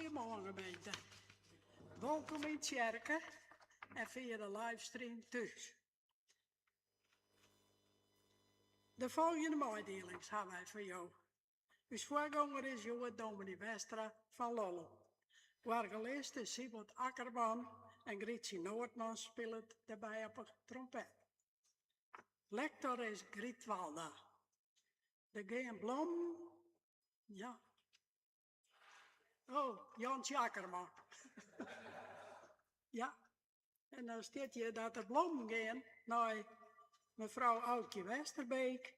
Goeiemoarn gemeente. Wolkom yn tsjerke en fia de livestream thús. De folgjende meidielings ha wy foar jo. Us foargonger is hjoed dominy Westra fan Lollum. Oargelist is Siebold Akkerman en Grytsje Noordmans spilet dêrby op 'e trompet. Lektor is Gryt Walda. Der gean blommen, ja. Oh, Jantsje Akkerman. Ja, en dan stiet hjir dat der blommen gean nei mefrou Aukje Westerbeek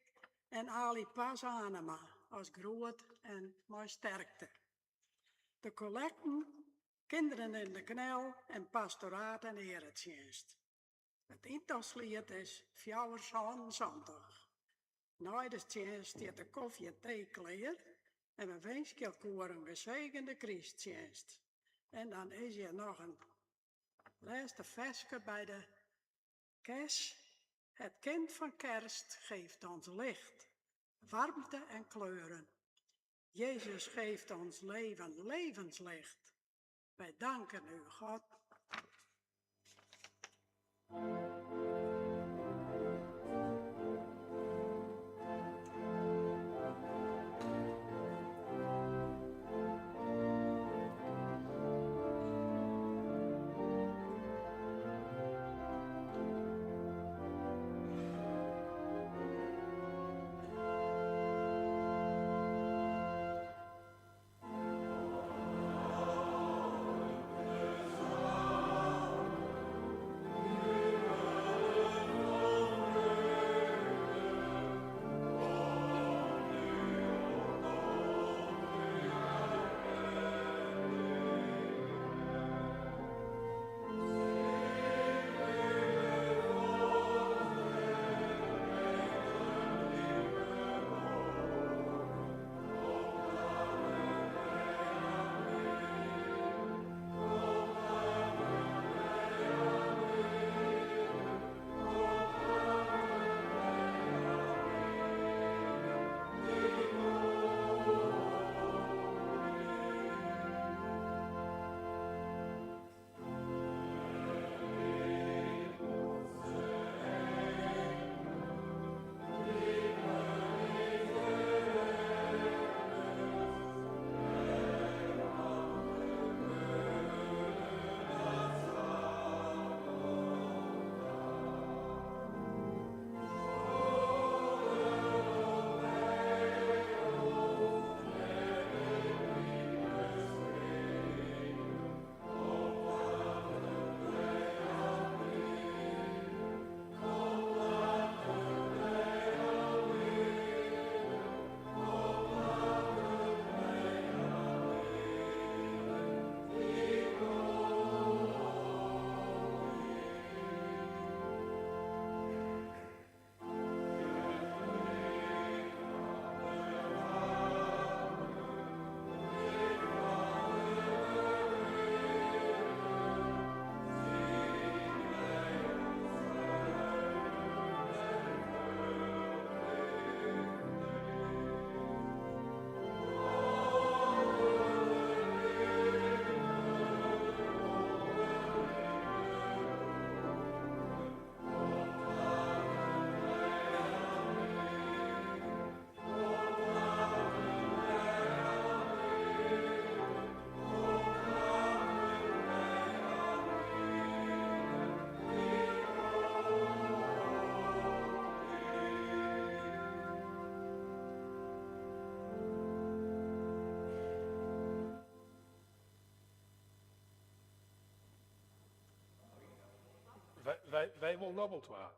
en Ali Pas Anema as groet en mei sterkte. De kollekten, Kinderen in de Knel en Pastoraat en Earetsjinst. It yntochsliet is fjouwer sânensantich. Nei de tsjinst stiet de kofje en tee klear en we winskje elkoar in gesegende krysttsjinst. En dan is hjir noch in lêste ferske by de kers. Het kind van kerst geeft ons licht, warmte en kleuren. Jezus geeft ons leven levenslicht. Wij danken u, God. Wy wol noch wol twa.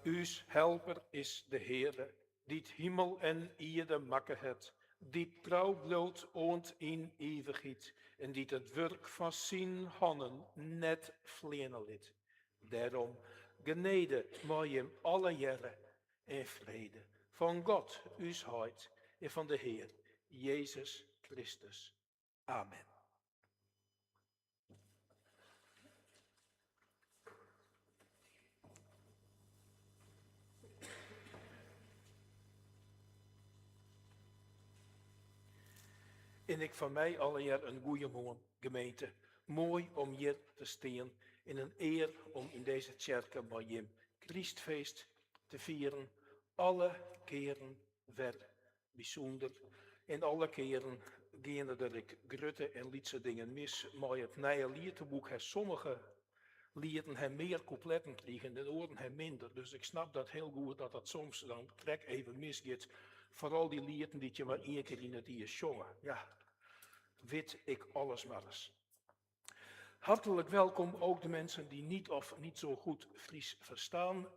Us helper is de Heare, dy't himel en ierde makke hat, dy't trou bliuwt oant yn ivichheid en dy't it wurk fan syn hannen net fleane lit. Dêrom, genede mei jim allegearre en frede fan God, ús Heit, en fan de Hear Jezus Kristus. Amen. En ek fan my allegear in goeiemoarn, gemeente. Moai om hjir te stean en in ear om yn dizze tsjerke mei jim krystfeest te fieren. Alle kearen wer bysûnder. En alle kearen geane der ek grutte en lytse dingen mis. Mei it nije lieteboek ha sommige lieten ha mear kûpletten krigen en oaren ha minder. Dus ik snap dat hiel goed dat dat soms dan krekt even misgiet. Foaral dy lieten dy't je mar ien kear yn it jier sjonge. Ja, wit ik alles mar ris. Hartelijk welkom ook de mensen die niet of niet zo goed Fries verstaan.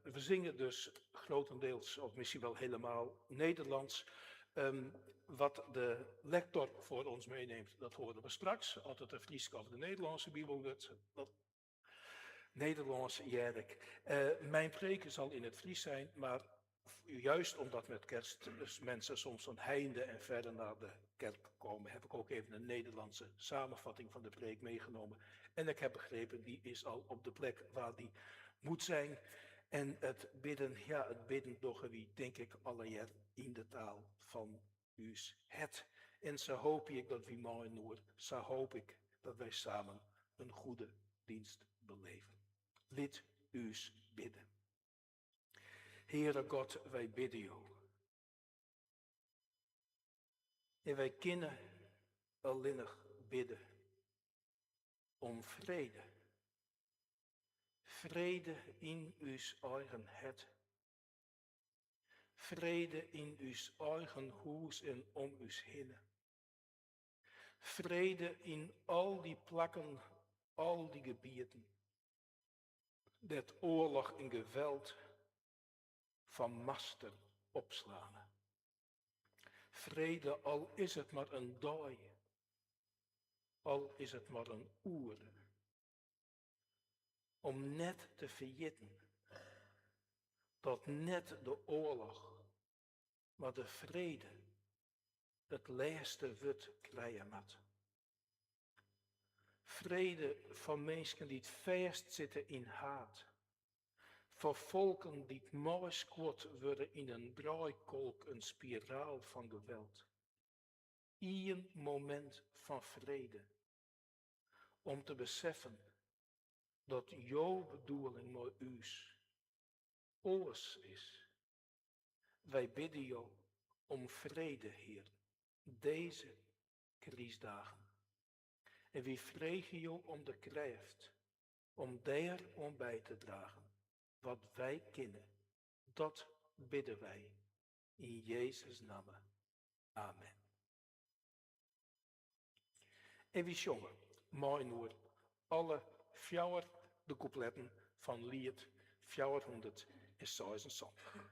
We zingen dus grotendeels, of misschien wel helemaal, Nederlands. Wat de lector voor ons meeneemt, dat horen we straks. Of het de Fryske of de Nederlandse Bijbel wordt. Dat Nederlands, hear ik. Mijn preek zal in het Fries zijn, maar juist omdat met kerst dus mensen soms van heinde en verre naar de kerk komen, heb ik ook even een Nederlandse samenvatting van de preek meegenomen. En ik heb begrepen, die is al op de plek waar die moet zijn. En het bidden, ja, het bidden dogge wy, denk ik, allegear yn de taal fan ús hert. En sa hoopje ik dat wy mei-inoar, sa hoop ik dat wij samen een goede dienst beleven. Lit ús bidde. Heare God, wy bidde Jo. En wy kinne allinnich bidde om frede. Frede yn ús eigen hert. Frede yn ús eigen hûs en om ús hinne. Frede yn al dy plakken, al dy gebieten dêr't oarloch en geweld fan master opslane. Frede, al is it mar in dei, al is it mar in oere, om net te ferjitten dat net de oarloch, mar de frede it lêste wurd krije moat. Frede foar minsken dy't fêstsitte yn haat, foar folken dy't meiskuord wurde yn in draaikolk, in spiraal fan geweld. Ien momint fan frede, om te beseffen dat jo bedoeling mei ús oars is. Wy bidde jo om frede, Hear, dizze krystdagen. En wy freegje jo om de krêft om dêr oan by te dragen wat wy kinne. Dat bidde wy yn Jezus namme. Amen. En wy sjonge mei-inoar alle fjouwer de kûpletten fan liet 476.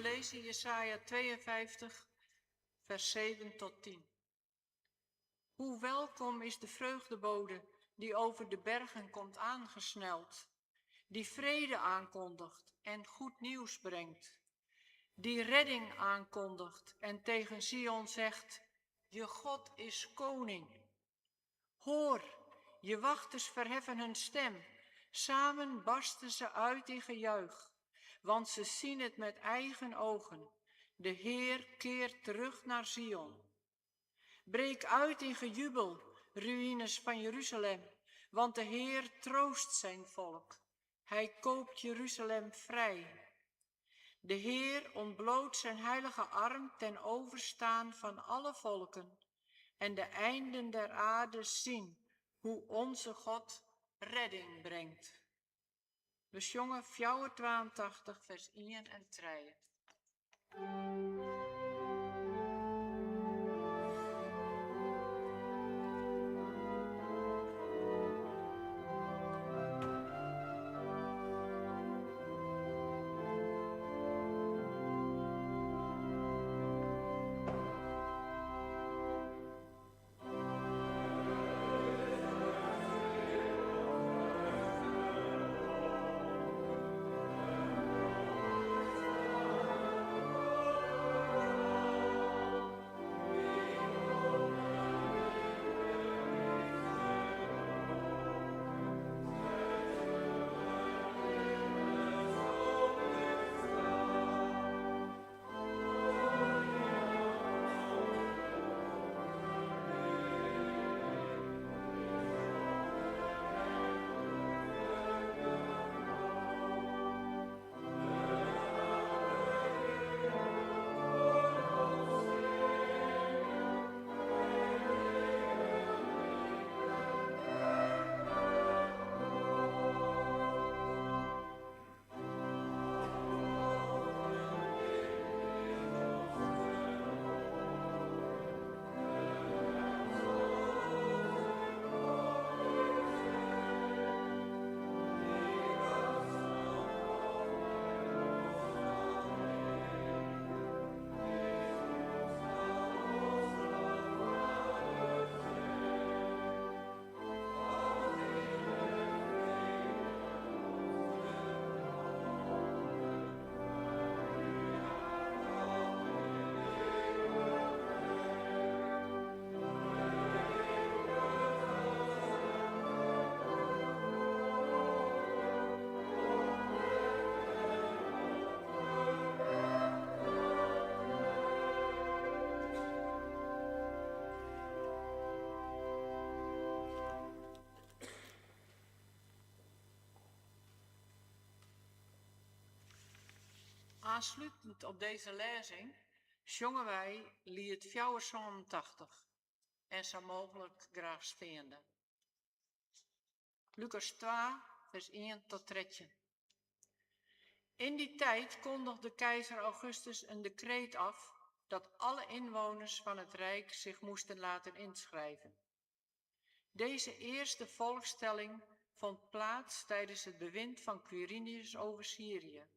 lêze Jesaja 52, vers 7 tot 10. Hoe welkom is de vreugdebode die over de bergen komt aangesneld, die vrede aankondigt en goed nieuws brengt, die redding aankondigt en tegen Zion zegt, je God is koning. Hoor, je wachters verheffen hun stem, samen barsten ze uit in gejuich, want ze zien het met eigen ogen. De Heer keert terug naar Zion. Breek uit in gejubel, ruïnes van Jeruzalem, want de Heer troost zijn volk. Hij koopt Jeruzalem vrij. De Heer ontbloot zijn heilige arm ten overstaan van alle volken en de einden der aarde zien hoe onze God redding brengt. We sjonge 84, vers 1 en 3. Aanslutend op deze lezing sjonge wy liet 487 en sa mooglik graach steande. Lukas 2, vers 1 tot 13. In die tijd kondigde keizer Augustus een decreet af dat alle inwoners van het Rijk zich moesten laten inschrijven. Deze eerste volkstelling vond plaats tijdens het bewind van Quirinius over Syrië.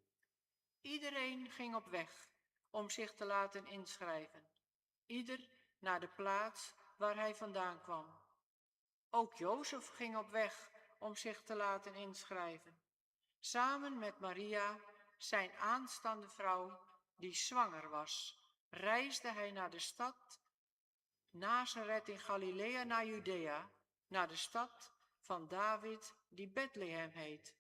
Iedereen ging op weg om zich te laten inschrijven, ieder naar de plaats waar hij vandaan kwam. Ook Jozef ging op weg om zich te laten inschrijven, samen met Maria, zijn aanstaande vrouw, die zwanger was, reisde hij naar de stad Nazareth in Galilea naar Judea, naar de stad van David die Bethlehem heet,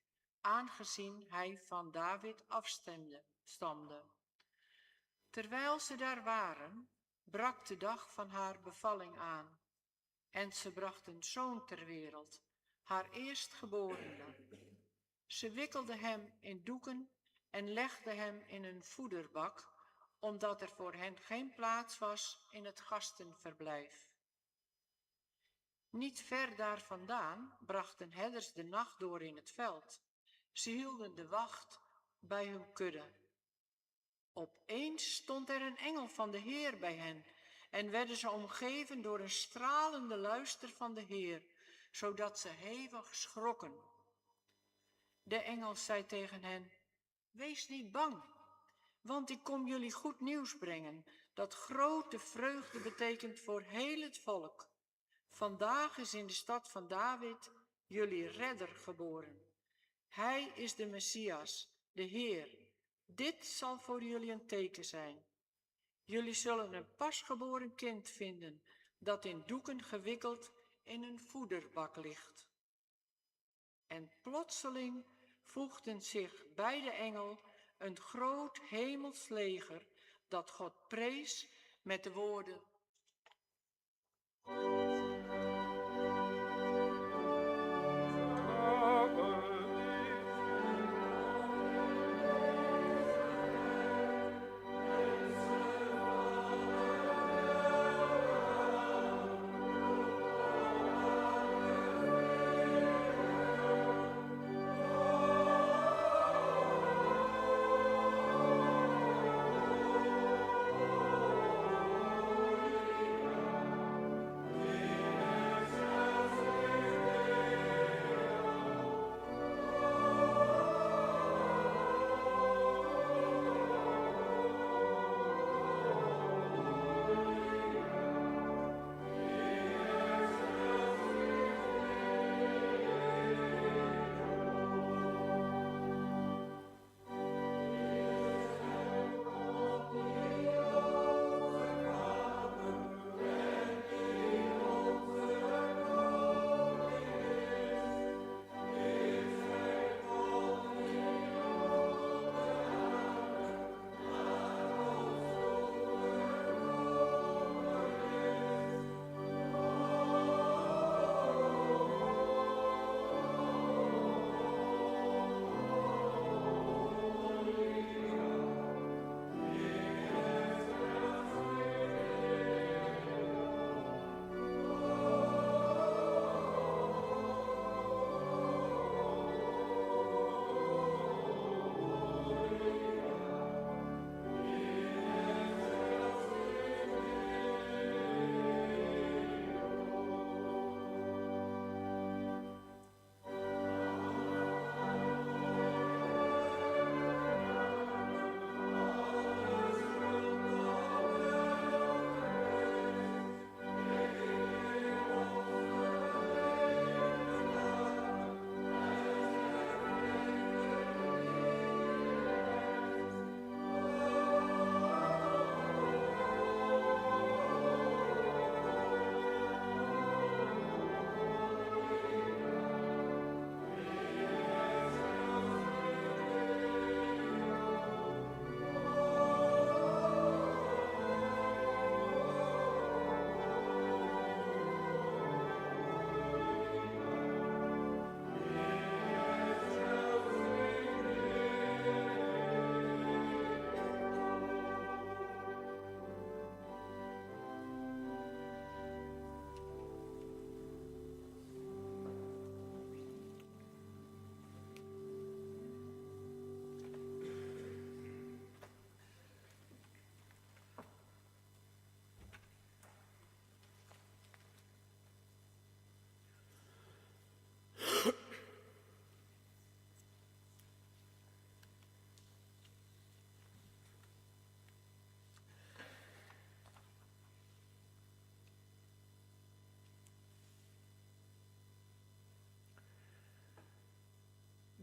aangezien hij van David afstamde. Stamde. Terwijl ze daar waren, brak de dag van haar bevalling aan en ze bracht een zoon ter wereld, haar eerstgeborene. Ze wikkelde hem in doeken en legde hem in een voederbak, omdat er voor hen geen plaats was in het gastenverblijf. Niet ver daar vandaan brachten herders de nacht door in het veld. Ze hielden de wacht bij hun kudde. Opeens stond er een engel van de Heer bij hen en werden ze omgeven door een stralende luister van de Heer, zodat ze hevig schrokken. De engel zei tegen hen, wees niet bang, Want ik kom jullie goed nieuws brengen, dat grote vreugde betekent voor heel het volk. Vandaag is in de stad van David jullie redder geboren. Hij is de Messias, de Heer. Dit zal voor jullie een teken zijn. Jullie zullen een pasgeboren kind vinden dat in doeken gewikkeld in een voederbak ligt. En plotseling voegden zich bij de engel een groot hemels leger dat God prees met de woorden.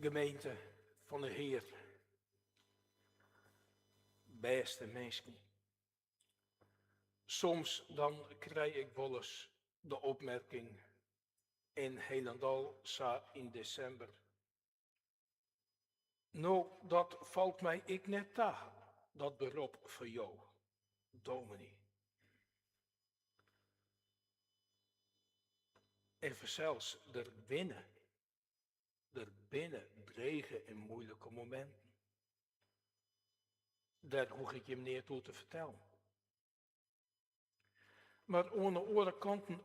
Gemeente fan de Hear, bêste minsken. Soms dan krij ik wolris de opmerking en hielendal sa yn desimber. No, dat falt my ek net ta, dat berop foar jo, dominy. En fansels, der binne, der binne drege en muoilike mominten. Dêr hoech ik jim neat oer te fertellen. Mar oan de oare kanten,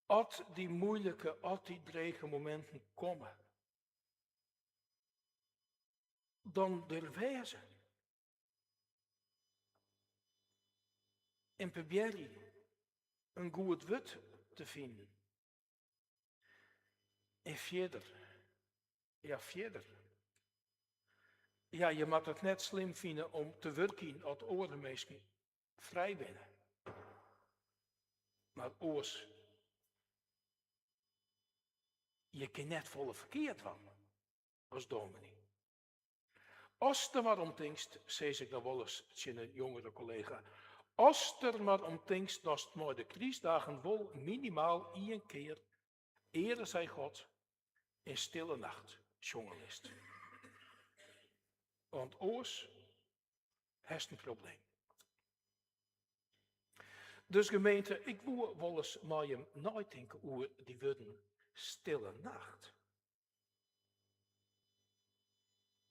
as dy muoilike, as dy drege mominten komme, dan der wêze. En probearje in goed wurd te finen. En fierder, ja fierder. Ja, je moatte it net slim fine om te wurkjen as oare minsken frij binne. Mar oars, je kinne net folle ferkeard dwaan as dominy. Ast der mar om tinkst, sis ik noch wolris tsjin in jongere kollega, ast der mar om tinkst datst mei de krystdagen wol minimaal ien kear Ere zij God en Stille Nacht sjonge litst. Want oars hast in probleem. Dus gemeente, ik woe wolris mei jim neitinke oer dy wurden Stille Nacht.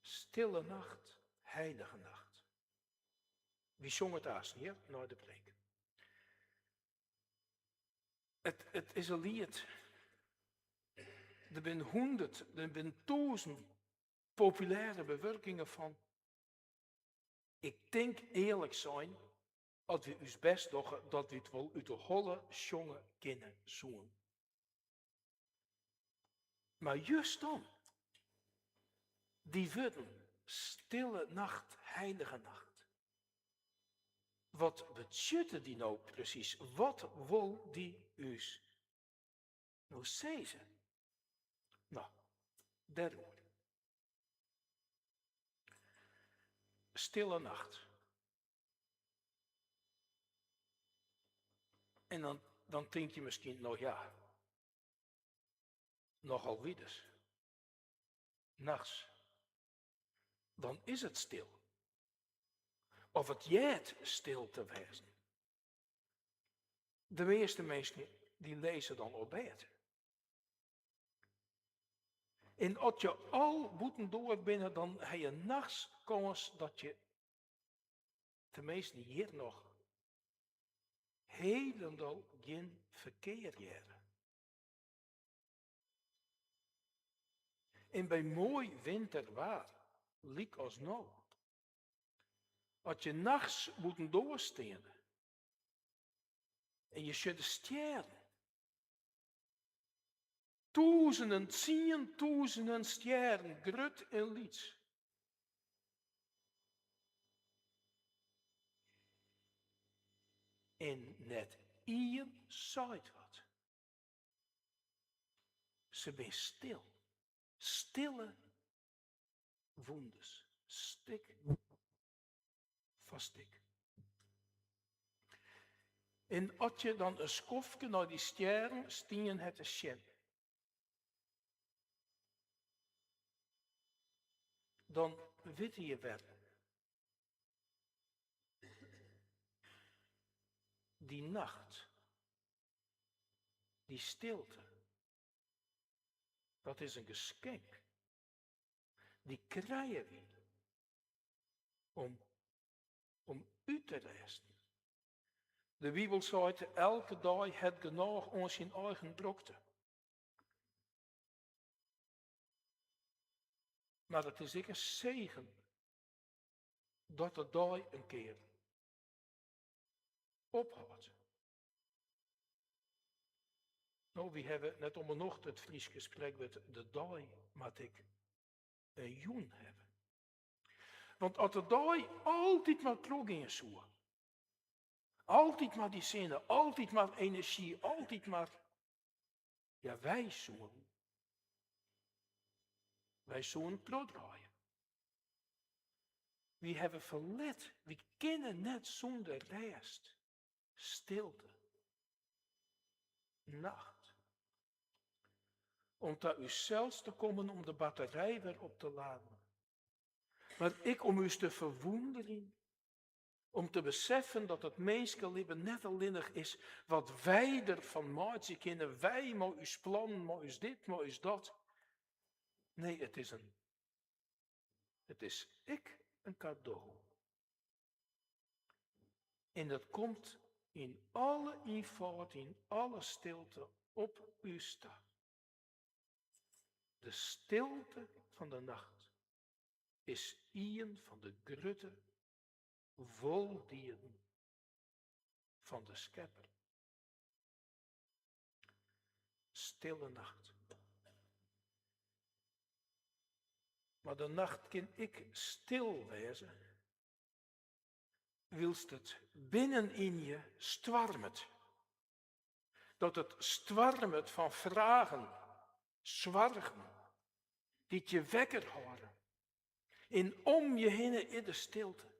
Stille Nacht, Heilige Nacht. Wy sjonge it aansten hjir nei de preek. It is in liet. Der binne hûndert, der binne tûzen populêre bewurkingen fan. Ik tink earlik sein, as wy ús bêst dogge, dat wy it wol út de holle sjonge kinne soenen. Mar just dan, dy wurden, stille nacht, heilige nacht. Wat betsjutte dy no presys? Wat wol dy ús no sizze? No, dêroer. Stille nacht. En dan, dan tink je miskien, no ja, nochal wiedes. Nachts. Dan is it stil. Of it heart stil te wêzen. De measte minsken dy lizze dan op bêd. En as je al bûtendoar binne, dan ha je nachts kâns dat je, teminsten hjir noch, hielendal gjin ferkear hearre. En by moai winterwaar, lykas no, as je nachts bûtendoar steane en je sjogge de stjerren, tûzenen, tsientûzenen stjerren, grut en lyts. En net ien seit wat. Se binne stil. Stille wûnders. Stik foar stik. En as je dan in skoftke nei dy stjerren stien ha te sjen, dan witte je wer. Dy nacht, dy stilte, dat is in geskenk. Dy krije wy om, om út te rêsten. De Bibel seit, elke dei hat genôch oan syn eigen drokte. Mar it is ek in segen dat de dei in kear ophâldt. No, wy hawwe net om 'e nocht it Fryske sprekwurd de dei moat ek in jûn hawwe. Want as de dei altyd mar trochgean soe, altyd mar dy sinne, altyd mar enerzjy, altyd mar, ja wy soenen, wy soenen trochdraaie. Wy hawwe ferlet, wy kinne net sûnder rêst, stilte, nacht. Om ta ússels te kommen, om de batterij wer op te laden. Mar ek om ús te ferwûnderjen, om te beseffen dat it minskelibben net allinnich is wat wy der fan meitsje kinne, wy mei ús plannen, mei ús dit, mei ús dat. Nee, it is in, it is ek in kado. En dat komt yn alle ienfâld, yn alle stilte op ús ta. De stilte fan de nacht is ien fan de grutte woldieden fan de Skepper. Stille nacht. Mar de nacht kin ek stil wêze, wylst it binnenyn je stoarmet. Dat it stoarmet fan fragen, soargen, dy't je wekker hâlde. En om je hinne is de stilte,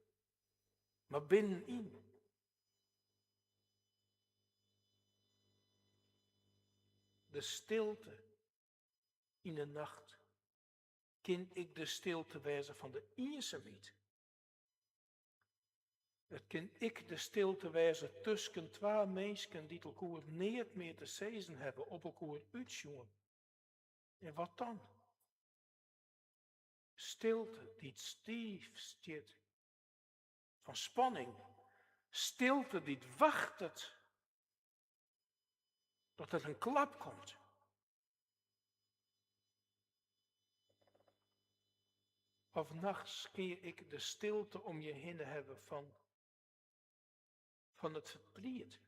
mar binnenyn. De stilte yn de nacht kin ek de stilte wêze fan de iensumheid. It kin ek de stilte wêze tusken twa minsken dy't elkoar neat mear te sizzen hawwe, op elkoar útsjoen. En wat dan? Stilte dy't stiif stiet fan spanning. Stilte dy't wachtet dat der in klap komt. Of nachts kin je ek de stilte om je hinne hawwe fan, fan it fertriet.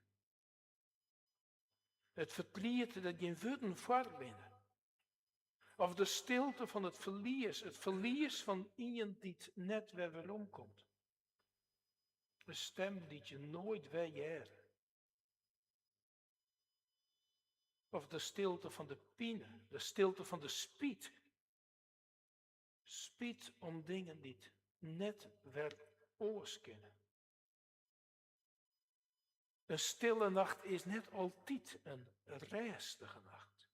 It fertriet dêr't gjin wurden foar binne. Of de stilte fan it ferlies, it ferlies fan ien dy't net wer weromkomt. In stim dy't je noait wer hearre. Of de stilte fan de pine, de stilte fan de spyt. Spyt om dingen dy't net wer oars kinne. In stille nacht is net altyd in rêstige nacht.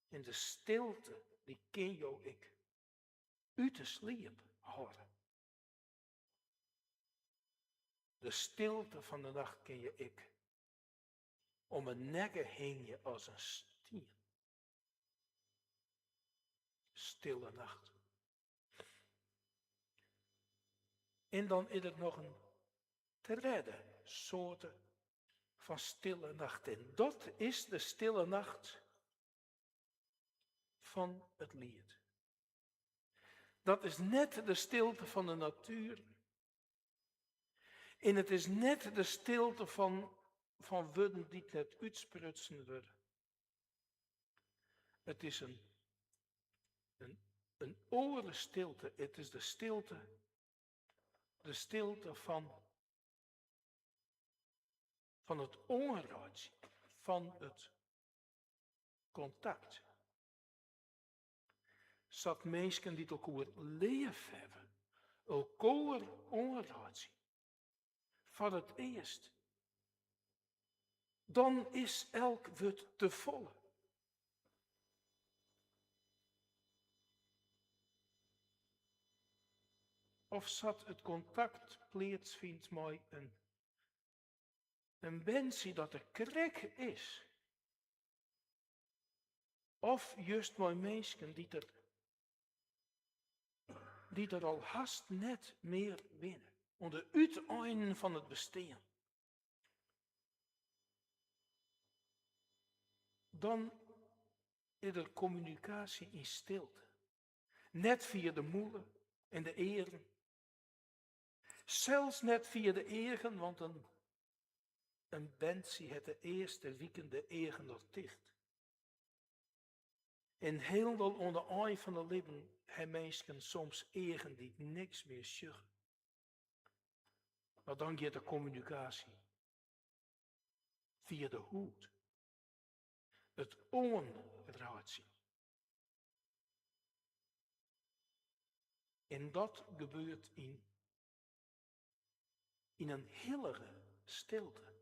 En de stilte dy kin jo ek út 'e sliep hâlde. De stilte fan de nacht kin je ek om 'e nekke hingje as in stien. Stille nacht. En dan is der noch in tredde soarte fan stille nacht. En dat is de stille nacht fan it liet. Dat is net de stilte fan de natuer. En it is net de stilte fan, fan wurden dy't net útsprutsen wurde. It is in, in, in oare stilte. It is de stilte, de stilte fan, fan it oanreitsjen, fan it kontakt. Sa't minsken dy't elkoar leaf hawwe, elkoar oanreitsje. Foar it earst. Dan is elk wurd te folle. Of sa't it kontakt pleatsfynt mei in in berntsje dat der krekt is. Of just mei minsken dy't der dy't der al hast net mear binne, oan de úteinen fan it bestean. Dan is der kommunikaasje yn stilte. Net fia de mûle en de earen. Sels net fia de eagen, want in In berntsje hat de earste wiken de eagen noch ticht. En hielendal oan de ein fan it libben ha minsken soms eagen dy't niks mear sjogge. Mar dan giet de kommunikaasje fia de hûd. It oanreitsjen. En dat gebeurt yn Yn in hillige stilte.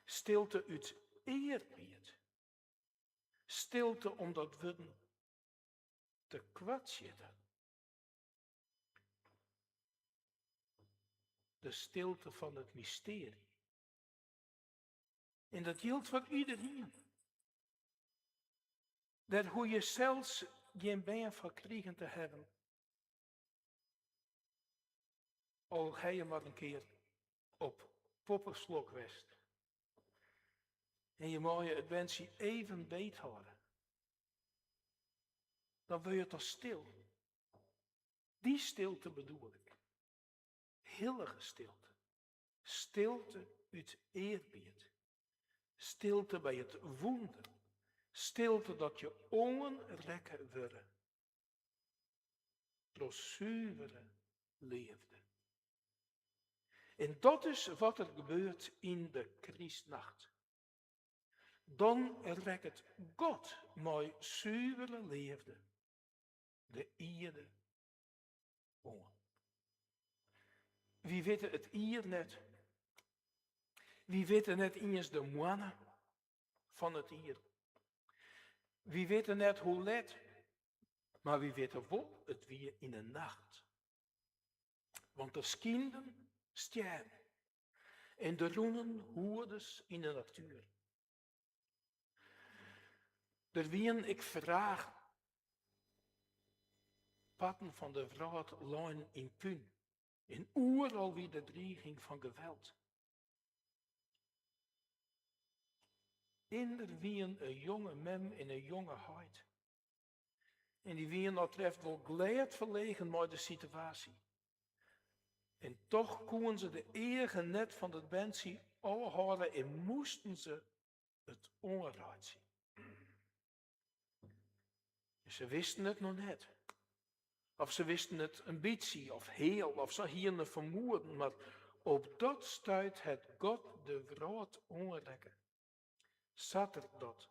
Stilte út earbied. Stilte omdat wurden te koart sjitte. De stilte fan it mystearje. En dat jildt foar iderien. Dêr hoege je sels gjin bern foar krigen te hawwen. Al ha je mar in kear op poppeslok west. En je meie it berntsje even beet hâlde. Dan wurd je toch stil. Dy stilte bedoel ik. Hillige stilte. Stilte út earbied. Stilte by it wûnder. Stilte dat je oanrekke wurde. Troch suvere leafde. En dat is wat der gebeurt yn de krystnacht. Dan rekket God mei suvere leafde de ierde oan. Wy witte it jier net. Wy witte net iens de moanne fan it jier. Wy witte net hoe let, mar wy witte wol, it wie yn 'e nacht. Want der skynden stjerren en der rûnen hoeders yn 'e natuer. Der wienen ek fragen. Parten fan de wrâld leinen yn pún en oeral wie de driging fan geweld. En der wienen in jonge mem en in jonge heit. En dy wienen wat treft wol glêd ferlegen mei de situaasje. En toch koenen se de eagen net fan dat berntsje ôfhâlde en moasten se it oanreitsjen. En se wisten it noch net. Of se wisten it in bytsje, of heal, of se hiene in fermoeden, mar op dat stuit hat God de wrâld oanrekke, sa't er dat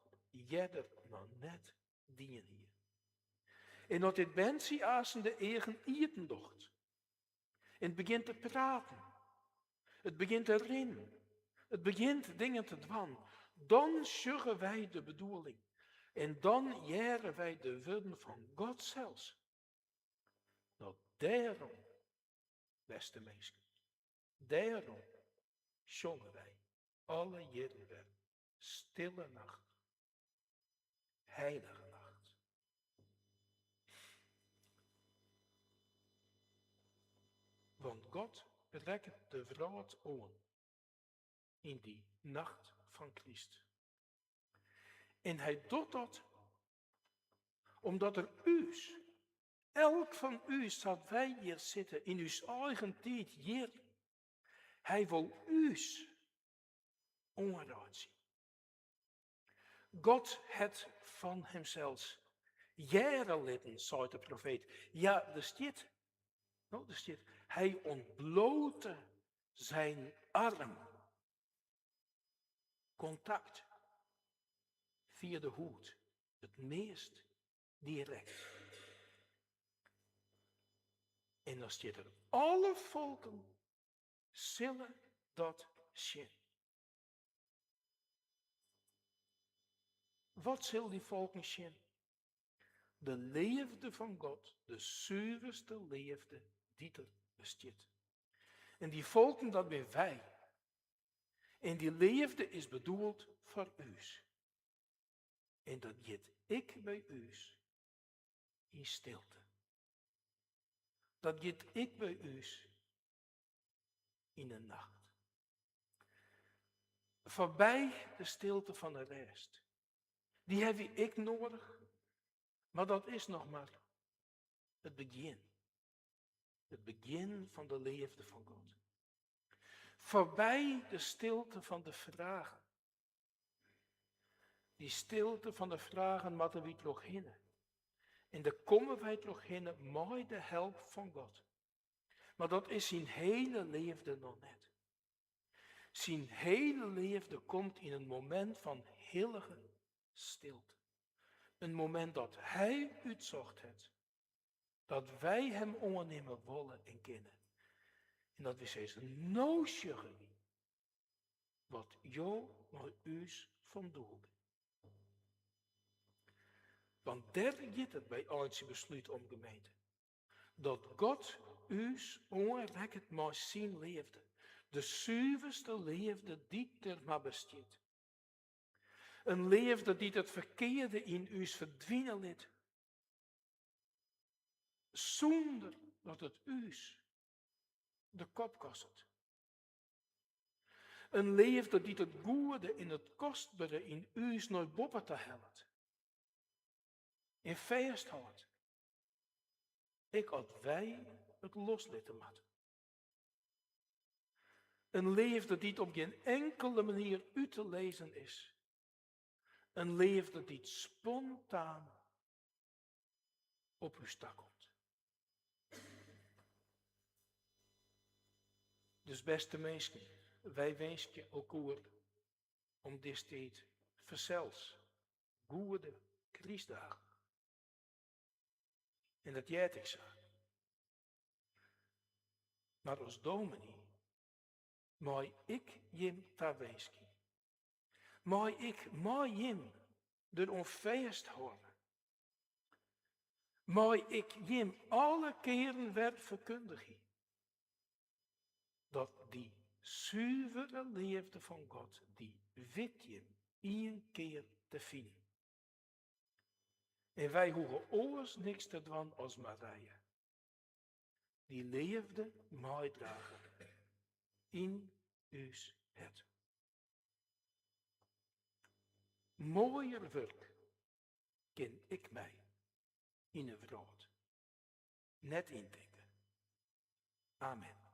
earder noch net dien hie. En as dit berntsje aansen de eagen iepen docht en it begjint te praten, it begjint te rinnen, it begjint dingen te dwaan, dan sjogge wy de bedoeling en dan hearre wy de wurden fan God sels. No dêrom, bêste minsken, dêrom sjonge wy alle jierren wer Stille Nacht, Heilige Nacht. Want God rekket de wrâld oan yn dy nacht fan Kryst. En hy docht dat omdat er ús, elk fan ús sa't wy hjir sitte, yn ús eigen tiid hjir, hy wol ús oanreitsje. God hat fan himsels hearre litten, seit de profeet. Ja, der stiet, no, der stiet, hy ûntblote zijn arm. Kontakt fia de hûd, it meast direkt. En dan stiet der, alle folken sille dat sjen. Wat sil dy folken sjen? De leafde fan God, de suverste leafde dy't der bestiet. En dy folken, dat binne wy. En dy leafde is bedoeld foar ús. En dat giet ek by ús yn stilte. Dat giet ek by ús yn 'e nacht. Foarby de stilte fan 'e rêst. Dy hawwe wy ek noadich, mar dat is noch mar it begjin. It begjin fan de leafde fan God. Foarby de stilte fan de fragen. Dy stilte fan de fragen moatte wy trochhinne. En dêr komme wy trochhinne mei de help fan God. Mar dat is syn hiele leafde noch net. Syn hiele leafde komt yn in momint fan hillige stilte. In momint dat hy útsocht hat. Dat wy him oannimme wolle en kinne. En dat wy sizze, no sjogge wy wat jo mei ús fan doel binne. Want dêr giet it by eintsjebeslút om gemeente. Dat God ús oanrekket mei syn leafde, de suverste leafde dy't der mar bestiet. In leafde dy't it ferkearde yn ús ferdwine lit, sûnder dat it ús de kop kostet. In leafde dy't it goede en it kostbere yn ús nei boppe ta hellet en fêsthâldt, ek as wy it loslitte moatte. In leafde dy't op gjin inkelde manier út te lizzen is. In leafde dy't spontaan op ús takomt. Dus bêste minsken, wy winskje elkoar om dizze tiid fansels goede krystdagen. En dat heart ek sa. Mar as dominy mei ik jim tawinskje. Mei ik mei jim deroan fêsthâlde. Mei ik jim alle kearen wer ferkundigje dat dy suvere leafde fan God dy wit jim ien kear te finen. En wy hoege oars niks te dwaan as Marije. Dy leafde meidrage yn ús hert. Moaier wurk kin ik my yn 'e wrâld net yntinke. Amen.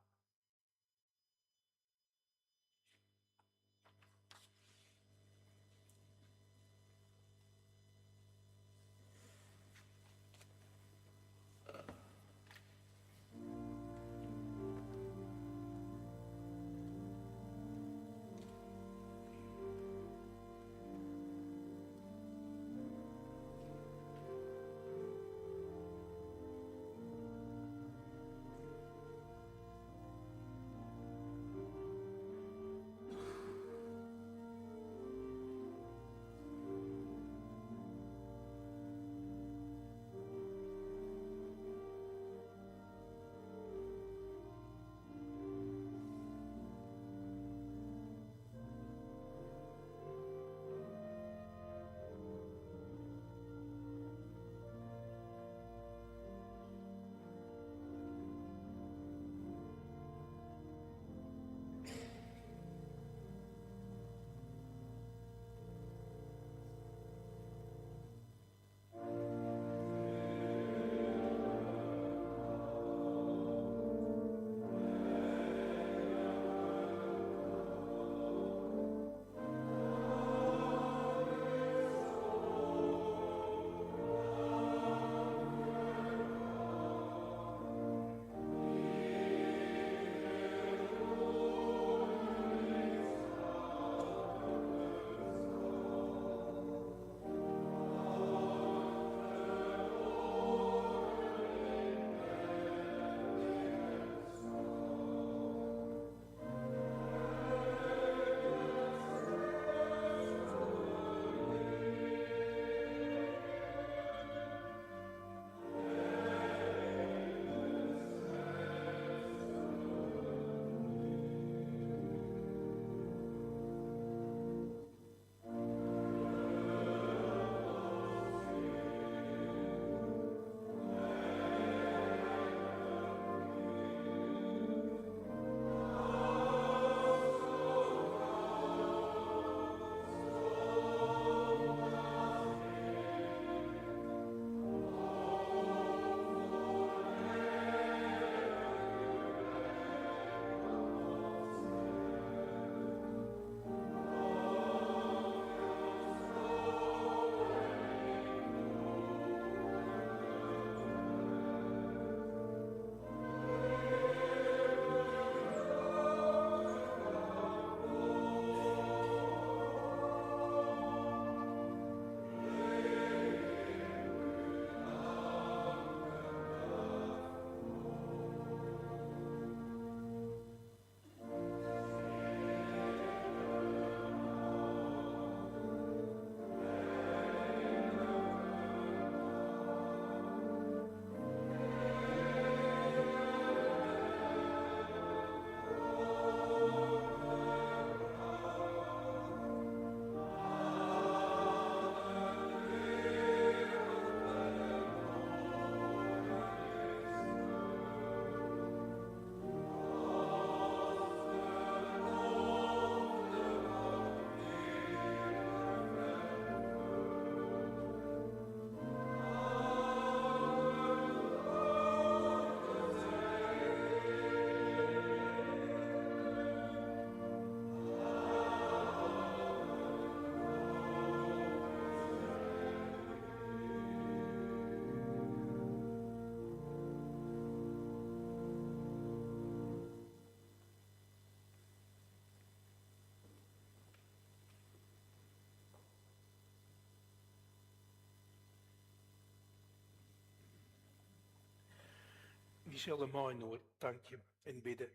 Wy sille mei-inoar tankje en bidde.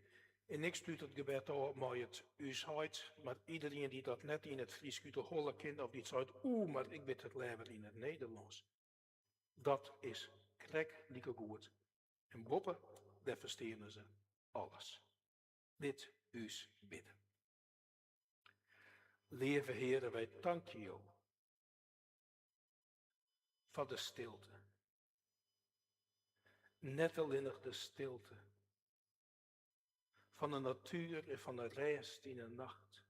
En ik slút it gebed ôf mei it Us Heit, mar iderien dy't dat net yn it Frysk út 'e holle kin of dy't seit, oeh, mar ik wit it leaver yn it Nederlânsk. Dat is krekt like goed. En boppe, dêr fersteane se alles. Lit ús bidde. Leave Heare, wy tankje Jo foar de stilte. Net allinnich de stilte fan de natuer en fan de rêst yn 'e nacht.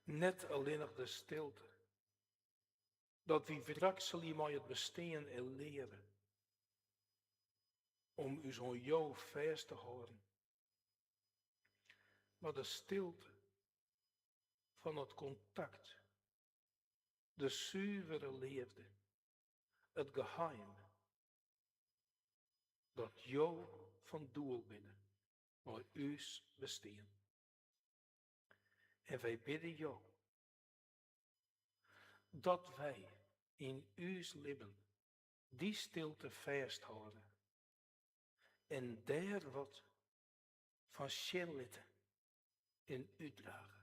Net allinnich de stilte dat wy wrakselje mei it bestean en leare om ús oan Jo fêst te hâlden. Mar de stilte fan it kontakt, de suvere leafde, it geheim dat Jo fan doel binne mei ús bestean. En wy bidde Jo dat wy yn ús libben dy stilte fêsthâlde en dêr wat fan sjen litte en útdrage.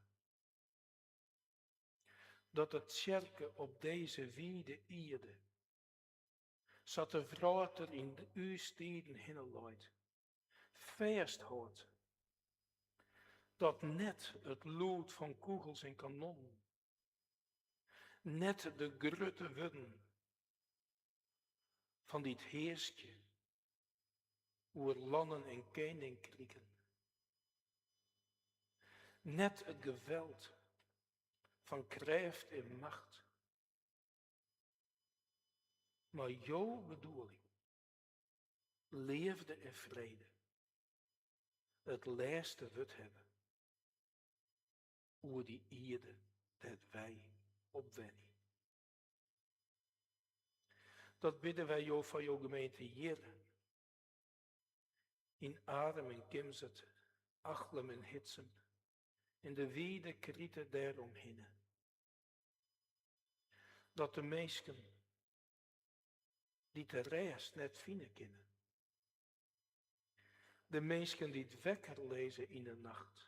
Dat de tsjerke op dizze wide ierde, sa't de wrâld der yn ús tiden hinne leit, fêsthâldt dat net it lûd fan kûgels en kanonnen, net de grutte wurden fan dy't hearskje oer lannen en keninkriken, net it geweld fan krêft en macht, mar jo bedoeling, leafde en frede, it lêste wurd hawwe oer dy ierde dêr't wy op wenje. Dat bidde wy Jo foar jo gemeente hjir yn Arum en Kimswert, Achlum en Hitsum en de wide krite dêromhinne. Dat de minsken dy't de rêst net fine kinne, de minsken dy't wekker lizze yn 'e nacht,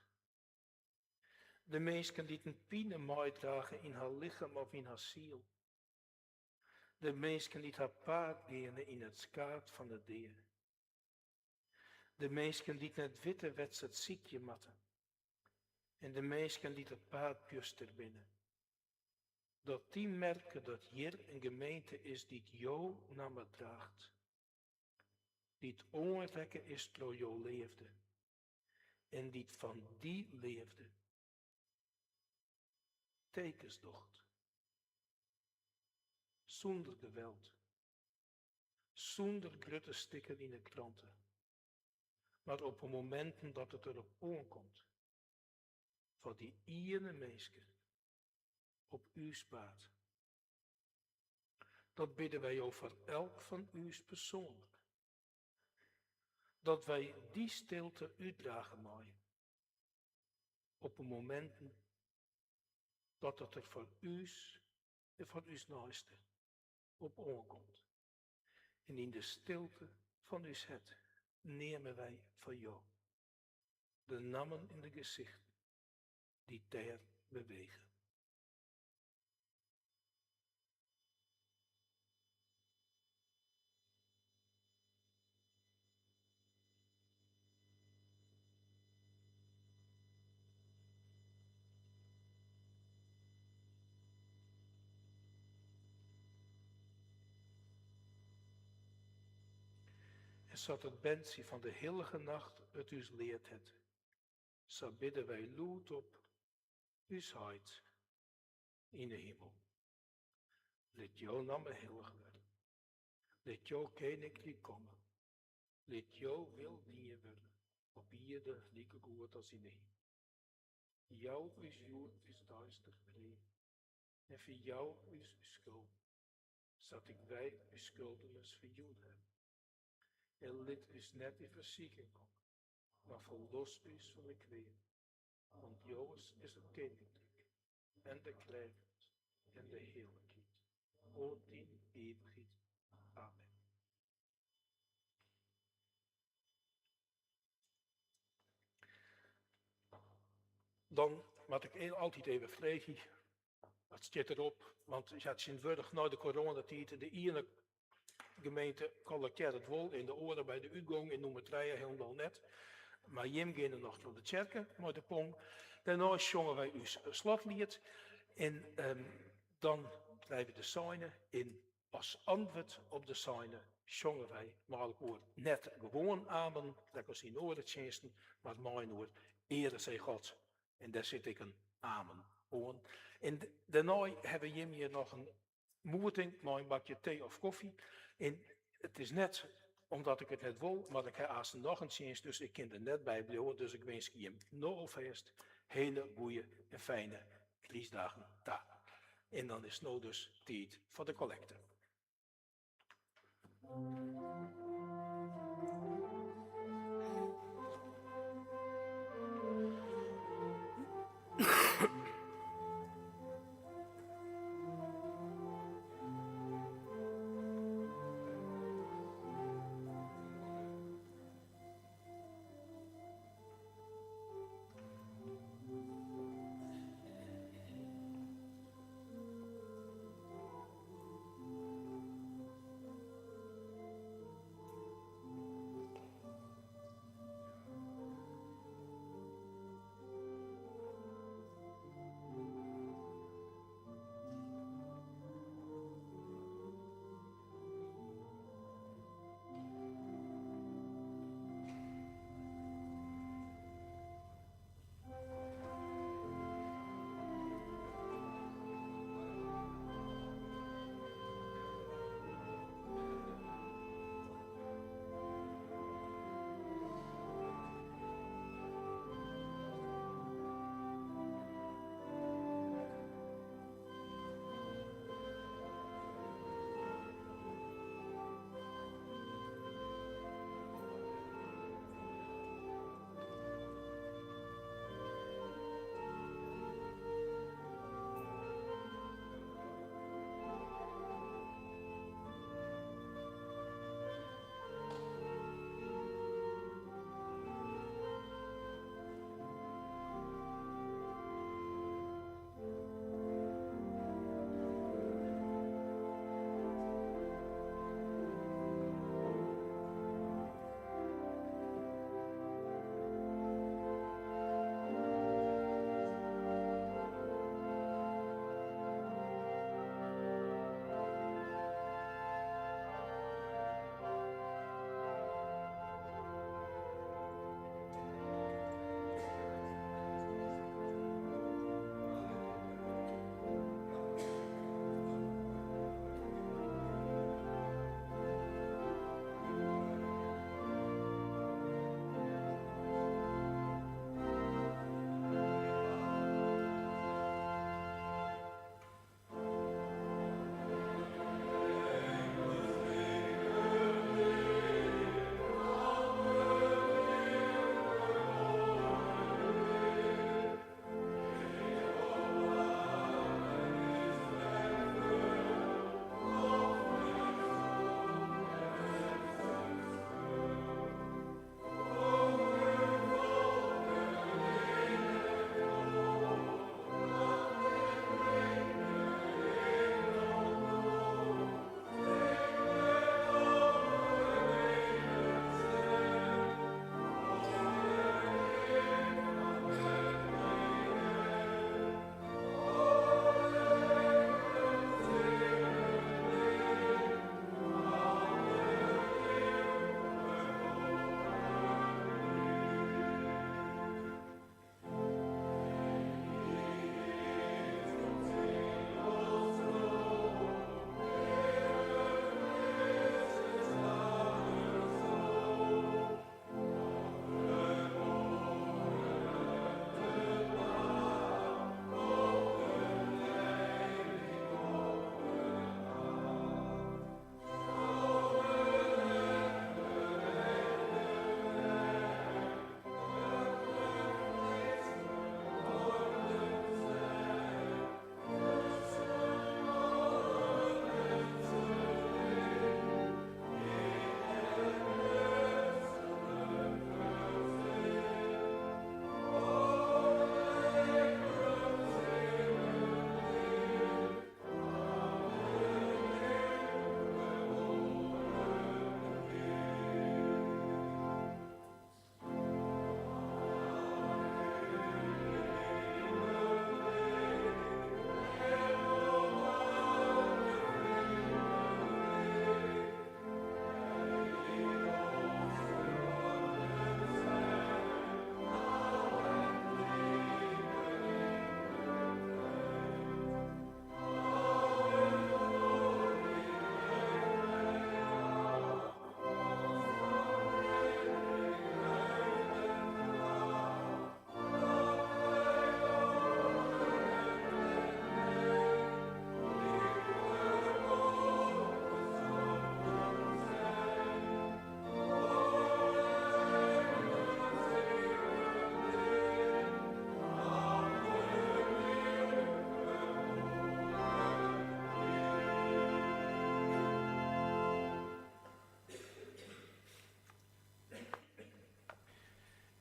de minsken dy't in pine meidrage yn har lichem of yn har siel, de minsken dy't har paad geane yn it skaad fan de dea, de minsken dy't net witte wêr't se it sykje moatte en de minsken dy't it paad bjuster binne, dat dy merke dat hjir in gemeente is dy't jo namme draacht, dy't oanrekke is troch jo leafde en dy't fan dy leafde tekens docht. Sûnder geweld, sûnder grutte stikken yn 'e krante, mar op 'e mominten dat it derop oankomt, foar dy iene minske op ús paad. Dat bidde wy Jo foar elk fan ús persoanlik. Dat wy dy stilte útdrage meie op 'e mominten dat it der foar ús en foar ús neiste op oankomt. En yn de stilte fan ús hert neame wy foar Jo de nammen en de gesichten dy't dêr bewege. En sa't it berntsje fan de hillige nacht it ús leard hat, sa bidde wy lûdop, Us Heit yn 'e himel. Lit jo namme hillich wurde. Lit jo keninkryk komme. Lit jo wil dien wurde, op ierde likegoed as yn 'e himel. Jou ús hjoed ús deistich brea en ferjou ús ús skulden, sa't ek wy ús skuldeners ferjûn hawwe. En lit ús net yn fersiking komme, mar ferlos ús fan 'e kwea. Want jowes is it keninkryk en de krêft en de hearlikheid oant yn ivichheid. Amen. Dan moat ik altyd even freegje, wat stiet derop? Want ja, tsjintwurdich nei de coronatiid, de iene gemeente kollektearret wol en de oare by de útgong en nûmer trije hielendal net. Mar jim geane noch troch de tsjerke mei de pong. Dêrnei sjonge wy ús slotliet en dan krije we de seine en as antwurd op de seine sjonge wy mei elkoar net gewoan amen, krekt as yn oare tsjinsten, mar mei-inoar Eare zij God. En dêr sit ek in amen oan. En dêrnei hawwe jim hjir noch in moeting mei in bakje tee of kofje. En it is net omdat ik it net wol, mar ik ha aanst noch in tsjinst, dus ik kin der net by bliuwe. Dus ik winskje jim no alfêst hele goeie en fijne krystdagen ta. En dan is no dus tiid foar de kollekte.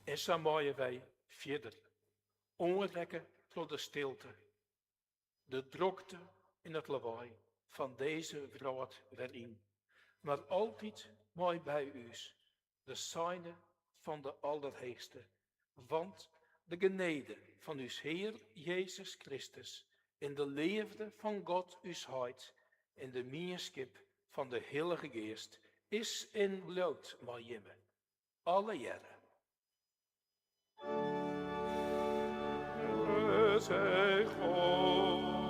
En sa meie wy fierder, oanrekke troch de stilte, de drokte en it lawaai fan dizze wrâld wer yn. Mar altyd mei by ús de seine fan de Allerheechste, want de genede fan ús Hear Jezus Kristus en de leafde fan God ús Heit en de mienskip fan de Hillige Geast is en bliuwt mei jimme allegearre. Zij God.